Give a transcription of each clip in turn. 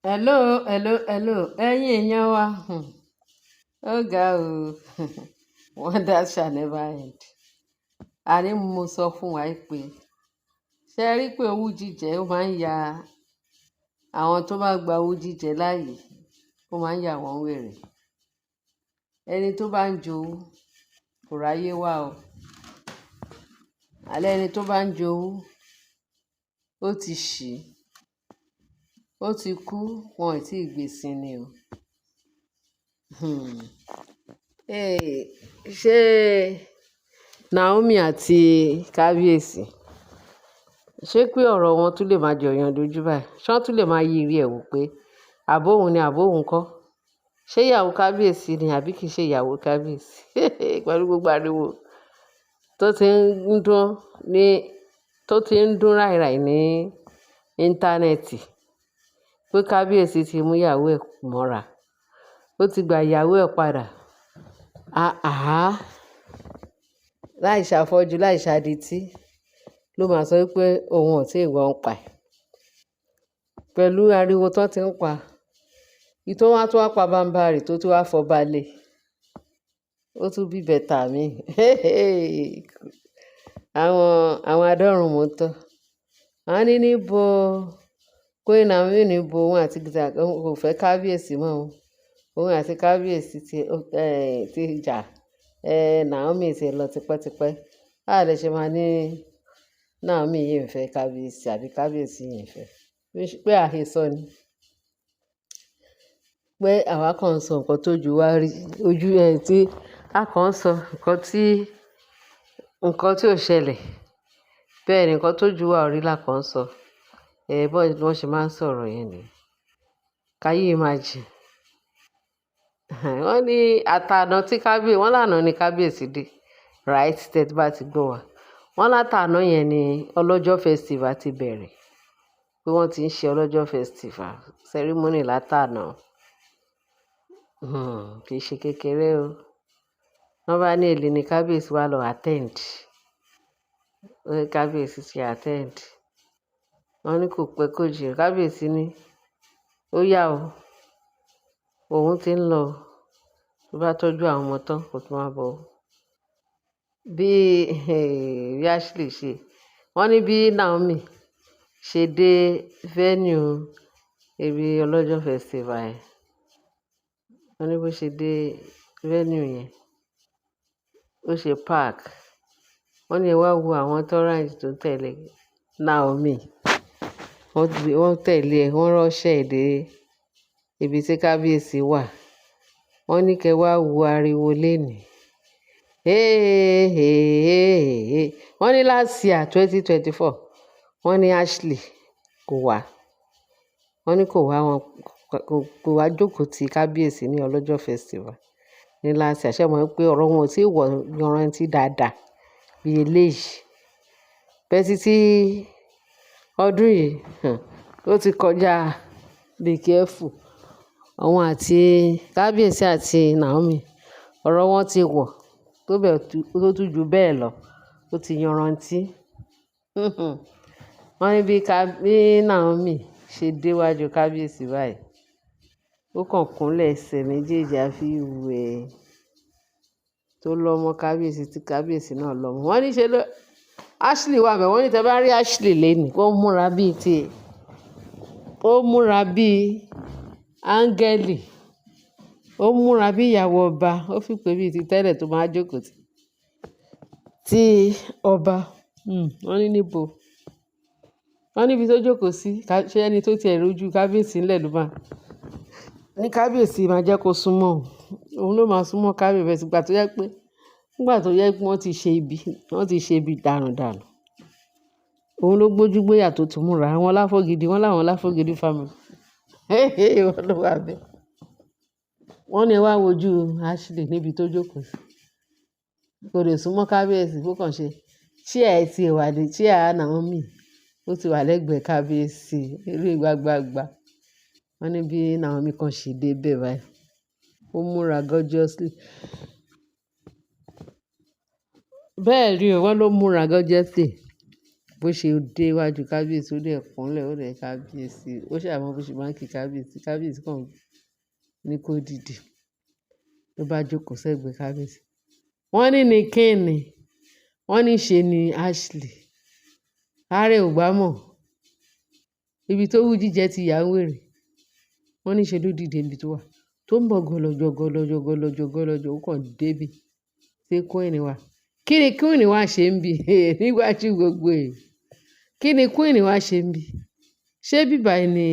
Hello, hello, hello. Ẹ̀yin èèyàn wa, ó ga o. Wonder shall never end. Àní mo sọ fún wa pé, ṣé ẹ rí pé owú jíjẹ ó máa ń ya àwọn tó bá gba owú jíjẹ láàyè, ó máa ń yà wọ́n wèrè. Ẹni tó bá ń jowú kò ráyé wá o. Àlẹ́ ẹni tó bá ń jowú, ó ti ṣí, ó ti kú, wọn ò tí ì gbé sin ni o. Hey, ṣé Naomi àti Kábíyèsí, ṣé pé ọ̀rọ̀ wọn tún lè máa jọyàn lójú báyìí? Ṣé wọ́n tún lè máa yí rí ẹ̀ wò pé àbó òun ni àbó òun kọ́? Ṣé ìyàwó Kábíyèsí ni àbí kì í ṣe ìyàwó Kábíyèsí? Pẹ̀lú gbogbo ariwo tó ti ń dún ní, tó ti ń dún ràìràì ní íńtánẹ́ẹ̀tì pé Kábíyèsí ti mú ìyàwó ẹ̀ mọ́ra. Ó ti gba ìyàwó ẹ̀ padà. Àhá! Láì ṣàfọ́jú, láì ṣadití ló máa sọ wípé òun ò tí ì gbọ́ ń pa ẹ̀. Pẹ̀lú ariwo tó ti ń pa, ìtọ́ wá tó wá pa báńbárì tó tún wá fọba lé. Ó tún bí bẹ̀tà mi. Àwọn adọ́run mọ́tọ́. Wọ́n ní níbo Queen Naomi níbo òun àti kò fẹ́ Kábíyèsí mọ́ o. Òun àti Kábíyèsí ti jà. Naomi ti lọ tipẹ́tipẹ́. Báwo lẹ ṣe máa ní Naomi yìí ń fẹ́ Kábíyèsí àbí Kábíyèsí yìí ń fẹ́? Pé àhesọ ni. Pé àwa kan ń sọ nǹkan tó ju wa rí, ojú ẹ tí a kàn ń sọ nǹkan tí ò ṣẹlẹ̀. Bẹ́ẹ̀ ni nǹkan tó ju wa rí là kàn ń sọ. Bó wọ́n ṣe máa ń sọ̀rọ̀ yẹn ni. Can you imagine? Wọ́n ní àtàná tí Kábíyèsí, wọ́n lànà ní Kábíyèsí dé. Right, tẹ́ tí bá ti gbọ́ wa. Wọ́n látàná yẹn ni Ọlọ́jọ́ festival ti bẹ̀rẹ̀. Pé wọ́n ti ń ṣe Ọlọ́jọ́ festival ceremony látàná. Kì í ṣe kékeré o. Wọ́n bá ní èlé ní Kábíyèsí wá lọ attend. Wọ́n ní Kábíyèsí ti attend. Wọ́n ní kò pẹ́ kó jìnnà. Kábíyèsí ní ó yá o. Òun tí ń lọ. Tó bá tọ́jú àwọn ọmọ tán, kó tún máa bọ̀. Bí, bí Ashley ṣe. Wọ́n ní bí Naomi ṣe dé venue ibi Ọlọ́jọ́ festival yẹn. Wọ́n ní bó ṣe dé venue yẹn, ó ṣe park. Wọ́n ní ẹ wá wo àwọn entourage tó ń tẹ̀lé Naomi. Wọ́n tẹ̀lé ẹ, wọ́n rush ẹ̀ dé ibi tí Kábíyèsí wà. Wọ́n ní kí ẹ wá wo ariwo léèní. Hey, hey, hey, hey. Wọ́n ní last year 2024, wọ́n ní Ashley kò wá. Wọ́n ní kò wá wọn, kò wá jókòó ti Kábíyèsí ní Ọlọ́jọ́ festival ní last year. Ṣé ẹ mọ̀ pé ọ̀rọ̀ wọn ò tí wọ̀ yanrantí dáadáa bí eléyìí. Bẹ́ẹ̀ tí ọdún yìí, ó ti kọjá be careful. Òun àti Kábíyèsí àti Naomi, ọ̀rọ̀ wọn ti wọ̀ tó bẹ́ẹ̀ tó tún ju bẹ́ẹ̀ lọ. Ó ti yanrantí. Wọ́n ní bí Naomi ṣe dé iwájú Kábíyèsí báyìí, ó kàn kúnlẹ̀ ẹsẹ̀ méjèèjì àfi wẹ̀ tó lọ mọ́ Kábíyèsí tí Kábíyèsí náà lọ mọ́. Wọ́n ní ṣe ló Ashley wà bẹ́ẹ̀. Wọ́n ní tí ẹ bá rí Ashley léèní, ó múra bí i ti, ó múra bí áńgẹ́lì, ó múra bí ìyàwó ọba, ó fi pé bí i ti tẹ́lẹ̀ tó máa jókòó tí ọba. Wọ́n ní níbo. Wọ́n ní ibi tó jókòó sí, ṣé ẹni tó ti ẹ̀ rojú Kábíyèsí ńlẹ̀ ló máa. Ní Kábíyèsí máa jẹ́ kó súnmọ́ òun. Òun ló máa súnmọ́ Kábíyèsí ìgbà tó jẹ́ pé, nígbà tó jẹ́ pé wọ́n ti ṣe ibi, wọ́n ti ṣe ibi dànù-dànù. Òun ló gbójú gbóyà tó tún múra. Àwọn aláfọ́gidi, wọ́n láwọn aláfọ́gidi family. Wọ́n ló wà bẹ́ẹ̀. Wọ́n ní ẹ wá wojú Ashley níbi tó jókòó sí. Kò lè súnmọ́ Kábíyèsí bó kàn ṣe. Chair ẹ ti wà ní chair Naomi. Ó ti wà lẹ́gbẹ̀ẹ́ Kábíyèsí, eré gbagba. Wọ́n ní bí Naomi kan ṣe dé bẹ́ẹ̀ báyìí. Ó múra gorgeously. Bẹ́ẹ̀ ni o, wọ́n ló múra gorgeously. Bó ṣe dé iwájú kábíyèsí, ó dẹ̀ kúnlẹ̀, ó dẹ̀ kábíyèsí. Ó ṣà mọ bó ṣe máa ń kí kábíyèsí. Kábíyèsí kàn ní kó dìde. Ló bá jókòó sẹ́gbẹ̀ẹ́ kábíyèsí. Wọ́n ní kíni? Wọ́n ní ṣe ni Ashley. Ààrẹ ò gbá mọ̀. Ibi tó wú jíjẹ ti yà ń wèrè. Wọ́n ní ṣe ló dìde níbi tó wà. Tó ń bọ̀ gọlọjọ gọlọjọ gọlọjọ gọlọjọ, ó kàn dé bí tí Queen wà. Kí ni Queen wá ṣe ń bí níwájú gbogbo èèyàn? Kí ni Queen wá ṣe ń bí? Ṣé bíbà ni,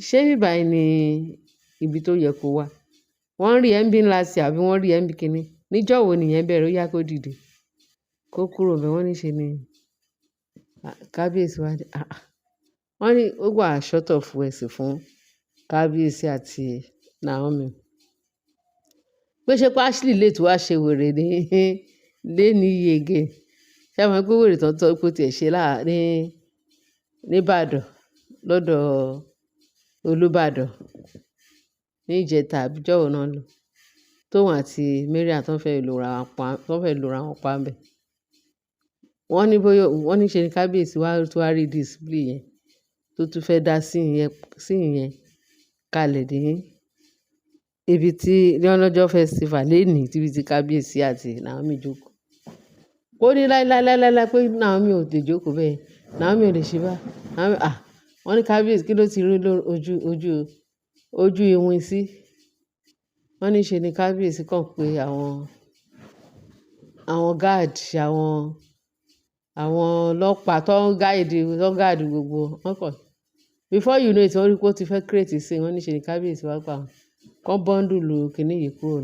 ṣé bíbà ni ibi tó yẹ kó wà? Wọ́n rí ẹ ń bí ńlá sí àbí wọ́n rí ẹ ń bí kíni? Níjọ́ wo nìyẹn bẹ̀rẹ̀? Ó yá kó dìde. Kó kúrò bẹ́ẹ̀. Wọ́n ní ṣe ni kábíyèsí wá dé. Ah ah. Wọ́n ní ó wà short of words fún kábíyèsí àti Naomi. Pé ṣé pé Ashley lè tún wá ṣe wèrè ní léni yìí again. Ṣé ẹ mọ̀ pé wèrè tó ń tọ́ pé ó ti ẹ̀ ṣe láàrín ní Ìbàdàn lọ́dọ̀ Olúbàdàn ní ìjẹta àbí ìjọ́ wo náà lò. Tóun àti Mariam tó fẹ́ lura wọn pa, tó fẹ́ lura wọn pa ń bẹ. Wọ́n ní bóyá, wọ́n ní ṣe ni kábíyèsí wá tún wá rí display yẹn tó tún fẹ́ dá sí ìyẹn kalẹ̀ ní ibi tí ní ọlọ́jọ́ festival lénìí tíbi tí kábíyèsí àti Naomi jókòó. Ó ní láíláí láíláí pé Naomi ò lè jókòó bẹ́ẹ̀. Naomi ò lè ṣe bá. Naomi, à, wọ́n ní kábíyèsí kí ló ti rí lójú ojú ojú ìwìn sí. Wọ́n ní ṣe ni kábíyèsí kàn pé àwọn guard, àwọn ọlọ́pàá tó ń guide, tó ń guard gbogbo wọn kàn. Before you know it, wọ́n rí pé ó ti fẹ́ create scene. Wọ́n ní ṣe ni kábíyèsí wá pa wọn. Kàn bundle kíní yìí kúrò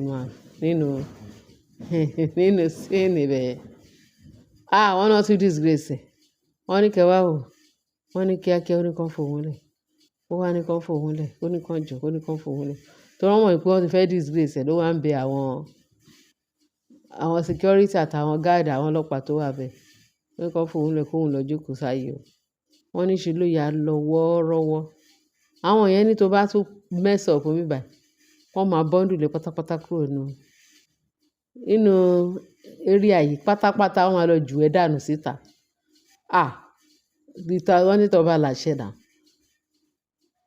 nínú scene ibẹ̀. Ah, wọ́n náà tún disgrace ẹ̀. Wọ́n ní kí ẹ wá wò. Wọ́n ní kíákíá ó ní kí wọ́n fòun lẹ̀. Ó wá ní kí wọ́n fòun lẹ̀. Ó ní kí wọ́n jọ, ó ní kí wọ́n fòun lẹ̀. Torí wọ́n mọ̀ pé wọ́n ti fẹ́ disgrace ẹ̀ ló wá ń bẹ àwọn security àtàwọn guard, àwọn ọlọ́pàá tó wà bẹ́ẹ̀. Ó ní kí wọ́n fòun lẹ̀ kóun lọ jókòó sáyé o. Wọ́n ní ṣe ló ya lọ wọ́rọ́wọ́. Àwọn yẹn ní tó bá tún mess up níbí báyìí, wọ́n máa bundle ẹ pátápátá kúrò nínú area yìí pátápátá, wọ́n máa lọ ju ẹ dànù síta. Ah! Ìta, wọ́n ní tọba làṣẹ now.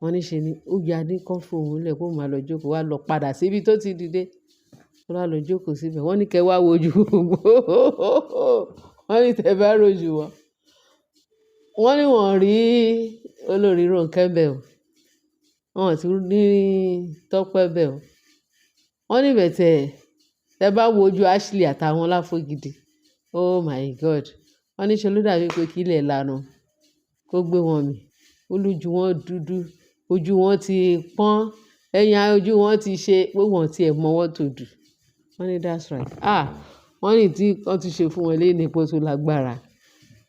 Wọ́n ní ṣe ni ó ya ní kí wọ́n fòun lẹ̀ kó máa lọ jókòó, wá lọ padà sí ibi tó ti dìde. Ó wá lọ jókòó síbẹ̀. Wọ́n ní kí ẹ wá wojú gbogbo. Wọ́n ní tẹ bá rojú wọn. Wọ́n ní wọ́n rí olórí Ronke ńbẹ̀ o. Wọ́n ò tún ní Tọ́pẹ́ ńbẹ̀ o. Wọ́n ní but tẹ bá wojú Ashley àtàwọn Láfogidi. Oh my God. Wọ́n ní ṣe ló dàbí pé kí ilẹ̀ lanu kó gbé wọn mì. Ó lójú wọn dúdú, ojú wọn ti pọ́n, ẹ̀yìn ojú wọn ti ṣe pé wọ́n ti ẹ̀ mọ what to do. Wọ́n ní that's right. Ah! Wọ́n ní tí wọ́n ti ṣe fún wọn léni pé ó tún lágbára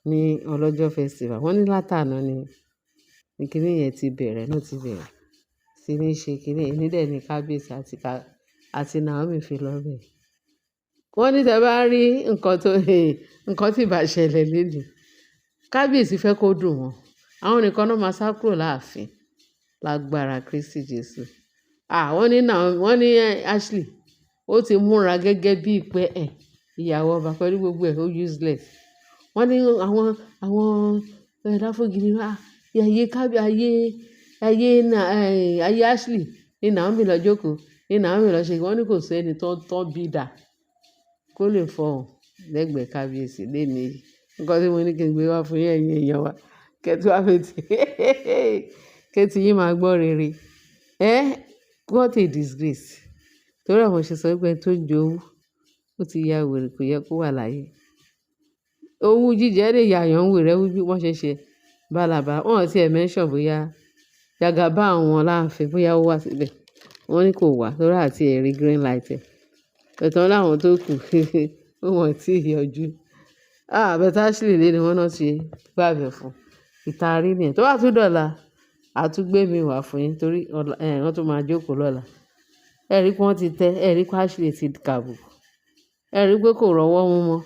ní ọlọ́jọ́ festival. Wọ́n ní látàná ni kíní yẹn ti bẹ̀rẹ̀, náà ti bẹ̀rẹ̀ sí ní ṣe kíní. Èní dẹ̀ ni kábíyèsí àti Naomi fi lọ bẹ̀. Wọ́n ní tẹ bá rí nǹkan tó, nǹkan tí ìbá ṣẹlẹ̀ léni. Kábíyèsí fẹ́ kó dùn wọ́n. Àwọn nìkan náà máa sá kúrò láàfin lágbára Kristi Jesu. Ah! Wọ́n ní Naomi, wọ́n ní Ashley ó ti múra gẹ́gẹ́ bí pé ẹ̀ ìyàwó ọba pẹ̀lú gbogbo ẹ̀, ó useless. Wọ́n ní àwọn Láfogidi, ah! Ayé kábí, ayé, ayé na, ayé Ashley ní Naomi lọ jókòó, ní Naomi lọ ṣe. Wọ́n ní kò sí ẹni tó ń bí dà kó lè fọhùn lẹ́gbẹ̀ẹ́ kábíyèsí léni yìí. Nǹkan tí mo ní kí n gbé wá fún yín ẹ̀yin èèyàn wa. Kẹ́ tí wá fetí, kí tí yín máa gbọ́ rere. Eh! What a disgrace. Torí ẹ mo ṣe sọ wípé ẹni tó ń jowú, ó ti ya wèrè, kò yẹ kó wà láyé. Owú jíjẹ lè ya èèyàn wèrè, ẹ wo bí wọ́n ṣe ṣe bálabàla. Wọ́n ò tí è mention bóyá Jagaban àwọn láàfin bóyá ó wá síbẹ̀. Wọ́n ní kò wá torí àti ẹ̀ rí green light ẹ̀. But wọ́n láwọn tó kù pé wọ́n ò tí ì yọjú. Ah! But Ashley léni wọ́n náà ti gbàbẹ̀ fún. Ìta rí nìyẹn. Tó bá tún dọ̀la, a tún gbé mi wá fún yín torí ọ̀la, wọ́n tún máa jókòó lọ́la. Ẹ rí pé wọ́n ti tẹ́, ẹ rí pé Ashley ti kàbùkù. Ẹ rí pé kò rọ́wọ́ mú mọ́.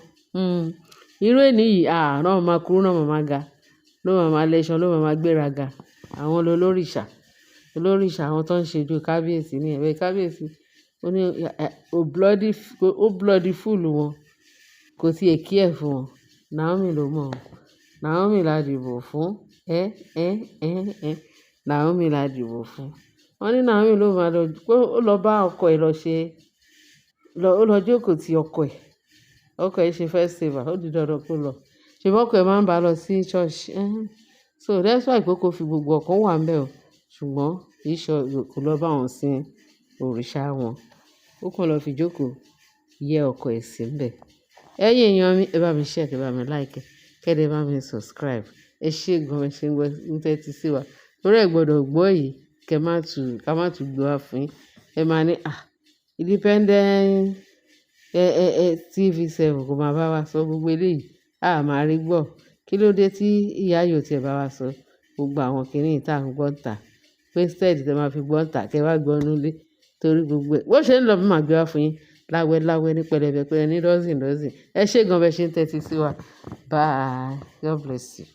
Irú èní yìí, ah! Náà máa kúrú, náà máa ga, ló máa máa lẹ́ṣan, ló máa máa gbéraga. Àwọn olórìṣà, olórìṣà àwọn tó ń ṣe ojú kábíyèsí ní ẹ̀bẹ̀ kábíyèsí. Ó ní, ó bloody, ó bloody fool wọn. Kò tí è care fún wọn. Naomi ló mọ̀ o. Naomi la dìbò fún. Ẹ́, ẹ́, ẹ́, ẹ́. Naomi la dìbò fún. Wọ́n ní Naomi ló máa lọ, pé ó lọ bá ọkọ ẹ̀ lọ ṣe, lọ, ó lọ jókòó ti ọkọ ẹ̀. Ọkọ ẹ̀ ṣe festival, ó di dandan kó lọ. Ṣèbí ọkọ ẹ̀ máa ń bá a lọ sí church. Ẹ́hẹ́n. So that's why pé kó fi gbogbo ọkàn wà níbẹ̀ o. Ṣùgbọ́n kì í ṣe kò lọ bá wọn sin òrìṣà wọn. Ó kàn lọ fi jókòó yẹ ọkọ ẹ̀ sí níbẹ̀. Ẹ̀yin èèyàn mi, ẹ bá mi share, kẹ bá mi like, kẹ́ dẹ̀ bá mi subscribe. Ẹ ṣé gan, ẹ ṣé ń tẹ́tí sí wa. Torí ẹ gbọdọ̀ gbọ́ yìí, kẹ má tún, ká má tún gbé wá fún yín. Ẹ máa ní, "À, Independent TV7 kò máa bá wa sọ gbogbo eléyìí. A máa rí gbọ́. Kí ló dé tí ìyá yìí ò tí ẹ bá wa sọ gbogbo àwọn kìnì tí à ń gbọ́ ń tà?" Pé instead tí ẹ máa fi gbọ́ ń tà, kí ẹ wá gbọ́ nínú ilé. Torí gbogbo ẹ̀, bó ṣe ń lọ, máa gbé wá fún yín láwẹ́ láwẹ́ ní pẹlẹbẹ pẹlẹbẹ ní dọ́sìn dọ́sìn. Ẹ ṣé gan bẹ ṣe ń tẹ́tí sí wa. Bye. God bless you.